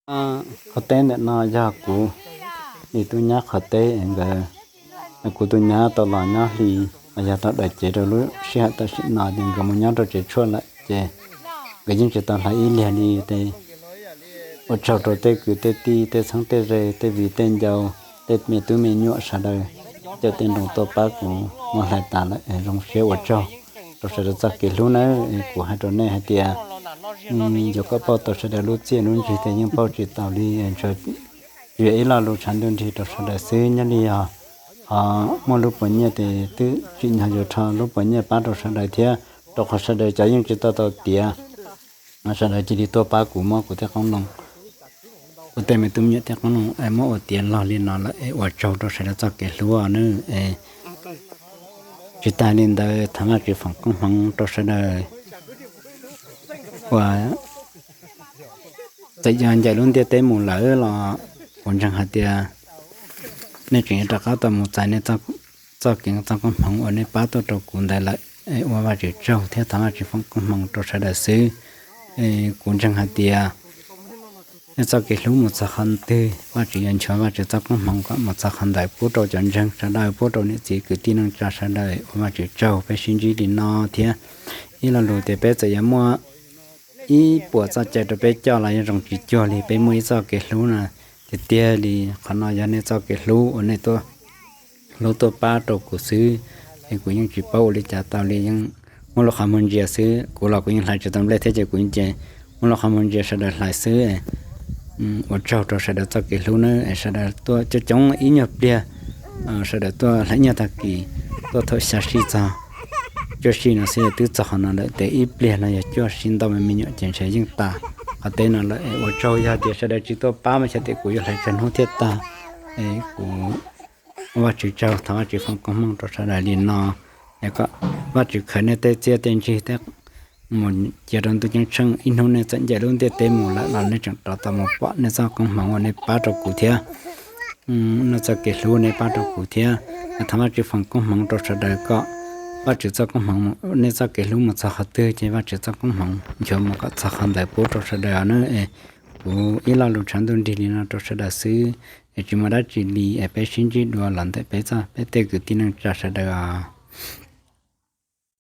Qhov teb ntawm no yog kuv li tub nyab qhov teb nkawd, kuv tus nyab tau los nyob hli, yog tau daws cev rau lub sij hawm tam sim no ces nkawd mus nyob rau tsev tshuaj lawm ces nkawd yeej tsis tau hlais ib liag li. Ua tsaug rau tej kwv tej tij, tej txheeb tej ze, tej viv tej ncaus, tej me tub me nyuam sawv daws coj tej nroos tuaj pab kuv muab hlais tas lawm. Zoo siab ua tsaug rau sawv daws txoj kev hlub nawb. Kuv hais rau nej hais tias, yog koj pauj tau sawv daws lub txiaj lub ntsig ces yeej pauj tsis tau li. Tsuas yog ib lo lus tshav ntuj nrig rau sawv daws xwb. Nyob li yog ho muaj lub puas nyiaj ces twb tsim nyog yuav rho lub puas nyiaj pab rau sawv daws thiab, rau qhov sawv daws cov yeej tsis tau tau tiav, sawv daws cia li tuaj pab kuv muab kuv tej qoob loo, kuv tej me tub me nyuam tej qoob loo muab ua tiav log li no lawm. Es ua tsaug rau sawv daws txoj kev hlub nawb. Tsis tas li ntawd thov Vajtswv foom koob hmoov rau sawv daws uas txawm yog ncaim lub ntiaj teb mus lawm los kuv ntseeg hais tias nej tseem yuav rov qab tau mus txais nej txoj kev txoj koob hmoov uas nej pab tuaj rau kuv ntawd lawm. Ua Vajtswv tsaug thiab thov Vajtswv foom koob hmoov rau sawv daws xwb. Kuv ntseeg hais tias nej txoj kev hlub mus txog qhov twg, Vajtswv yuav nchuav Vajtswv txoj koob hmoov kom mus txog qhov ntawd pub rau cov ntseeg sawv daws, pub rau niam txiv kwv tij neej tsa sawv daws. Ua Vajtswv tsaug, peb sib ntsib li no thiab. Ib lo lus tias peb txawm yuav muaj ib puas txoj cai rau peb coj los yeej zoo tsis cuag li peb muaj ib txoj kev hlub no. Tiag tiag li qhov no yog nej txoj kev hlub uas nej tuaj hlub tuaj pab rau kuv xwb, es kuv yeej tsis paub ua li cas tau li, yeej muab lub qhov muag ntsia xwb. Kuv los kuv yeej hlais tsis tau nplej thiab ces kuv yeej ces muab lub qhov muag ntsia sawv daws hlais xwb. Ua tsaug rau sawv daws txoj kev hlub nawb. Sawv daws tuaj coob coob ib nyuag pliag, sawv daws tuaj hlais nyuag tag kis, tuaj thaum xya sij txog cuaj sij no xwb twb txog qhov no lawm. Tes ib pliag no yog cuaj sij ntau me me nyuam ces ntshe yeej tas qhov teb no lawm. Ua tsaug yog tias sawv daws tsis tuaj pab mas xyov tias kuv yuav hlais tsawg hnub thiaj tag. Kuv ua Vajtswv tsaug, thov Vajtswv foom koob hmoov rau sawv daws li no. Kom Vajtswv khaws nej tej txiaj tej ntsig thiab mus cia rau ntuj ceeb tsheej. Ib hnub nej txawm ncaim lub ntiaj teb mus lawm los nej tseem rov tau mus pom nej txoj koob hmoov uas nej pab rau kuv thiab, nej txoj kev hlub nej pab rau kuv thiab. Thov Vajtswv foom koob hmoov rau sawv daws kom Vajtswv txoj koob hmoov, nej txoj kev hlub mus txog qhov twg ces Vajtswv txoj koob hmoov nchuav mus kom txog qhov ntawd pub rau sawv daws os nawb. Kuv ib lo lus tshav ntuj nrig li no rau sawv daws xwb, es tsis muaj dab tsi li, es peb sib ntsib dua los ntawm peb txoj, peb tej kwv tij neej tsa sawv daws os.